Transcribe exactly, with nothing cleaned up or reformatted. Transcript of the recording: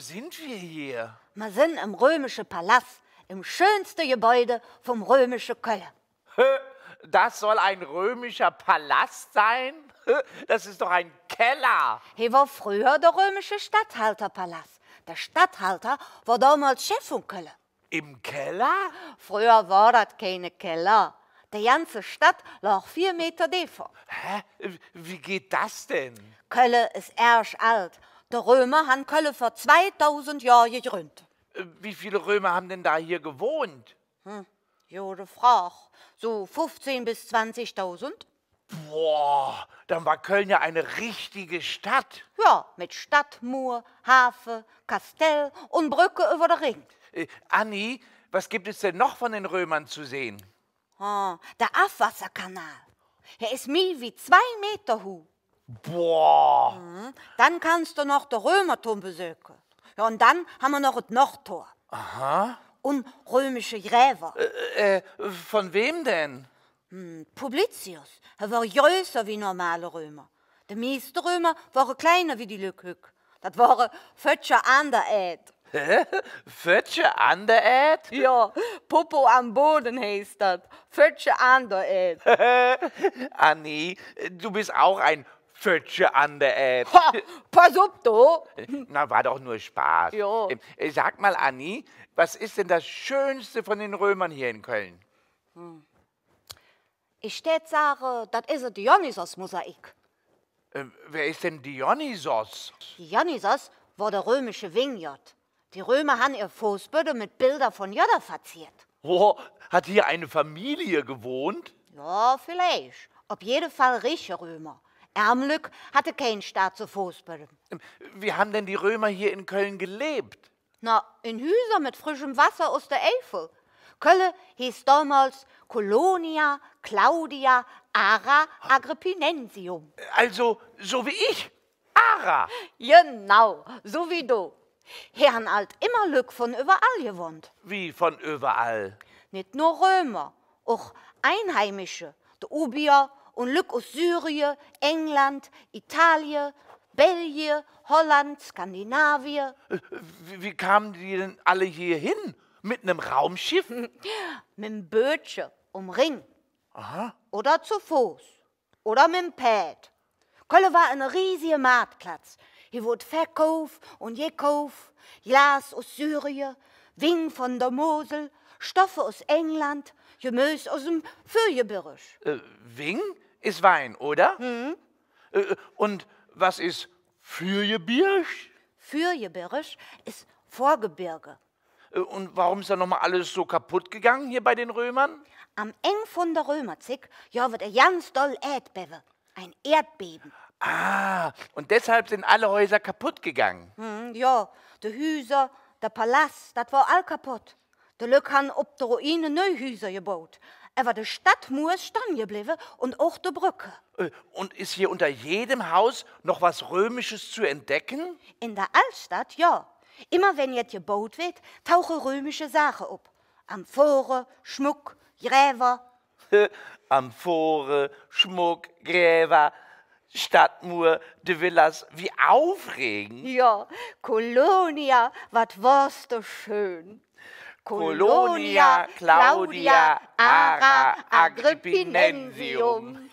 sind wir hier? Mer sin em römische Palass, em schönste Gebäude vum römische Kölle. Das soll ein römischer Palast sein? Das ist doch ein Keller. Hee wor fröher der römische Statthalterpalass. Der Statthalter wor domols Chef vun Kölle. Im Keller? Fröher wor dat keine Keller. De ganze Stadt log veer Meter deefer. Hä? Wie geht das denn? Kölle es ärg ald. De Römer han Kölle vör zweidausend Johr gegründt. Wie viele Römer haben denn da hier gewohnt? Hm, gode Frog. Su fuffzehn bis zwanzigdausend. Boah, dann war Köln ja eine richtige Stadt. Jo, met Stadtmuur, Hafe, Kastell un Brögge üvver der Rhing. Äh, Anni, was gibt es denn noch von den Römern zu sehen? Ah, der Afwasserkanal. Hä es mih wie zwei Meter huh. Boah. Mhm. Dann kanns do noch der Römerturm besöke. Jo, un dann han mer noch et Nordtor. Aha. Un römische Gräver. Äh, äh, von wem denn? Hm, Publicius. Hä wor größer wie normale Römer. De mieste Römer wore kleiner wie die Lück hügg. Dat wore Föttcher an der Ääd. Hä? Föttcher an der Ääd? Jo, Popo am Boden heiß dat. Föttcher an der Ääd. Anni, du bist auch ein Föttcher an der Ääd. Ha, pass op, do. Na, war doch nur Spaß. Jo. Ähm, äh, sag mal, Anni, was ist denn das Schönste von den Römern hier in Köln? Hm. Ich dät sage, dat es et Dionysos-Mosaik. Äh, wer ist denn Dionysos? Dionysos wor der römische Winggott. Die Römer han ehr Foßbödde met Bilder vun Götter verziert. Oh, hat hier eine Familie gewohnt? Jo, villeich. Op jede Fall riche Römer. Ärm Lück hatte kein Staat su Foßbödde. Ähm, wie haben denn die Römer hier in Köln gelebt? Na, en Hüser met frischem Wasser us der Eifel. Kölle heeß domols Colonia Claudia Ara Agrippinensium. Also, so wie ich. Ara! Genau, su wie do. Hee han ald immer Lück vun üvverall gewonnt. Wie vun üvverall? Nit nor Römer, och Einheimische, de Ubier un Lück us Syrie, England, Italie, Belgie, Holland, Skandinavie. Äh, wie, wie kamen die denn alle hier hin? Mit nem Raumschiff? Mem Bötche om Rhing. Aha. Oder zo Foß. Oder mem Pääd. Kölle wor ene riesige Maatplatz. Hee woodt verkauf un gekauf. Glas us Syrie, Wing vun der Mosel, Stoffe us England, Gemös us dem Vürgebirg. Äh, Wing ist Wein, oder? Mhm. Äh, und was ist Fürgebirg? Fürgebirg es Vorgebirge. Äh, und warum ist da noch mal alles so kaputt gegangen hier bei den Römern? Am Eng vun der Römerzigg, jo, wor e ganz doll Äädbevve, ein Erdbeben. Ah, und deshalb sind alle Häuser kaputt gegangen. Hm, jo, de Hüser, der Palass, dat wor all kapodd. De Lück han op de Ruine neu Hüser gebaut. Ävver de Stadtmuur es stonn geblevve un och de Brögge. Äh, und ist hier unter jedem Haus noch was Römisches zu entdecken? En der Aldstadt, jo. Immer wann jet gebaut weed, tauche römische Saache op. Amphore, Schmuck, Gräver. Amphore, Schmuck, Gräver, Stadtmuur, de Villas, wie aufregend. Jo, Colonia, wat wors do schön. Colonia Claudia Ara Agrippinensium.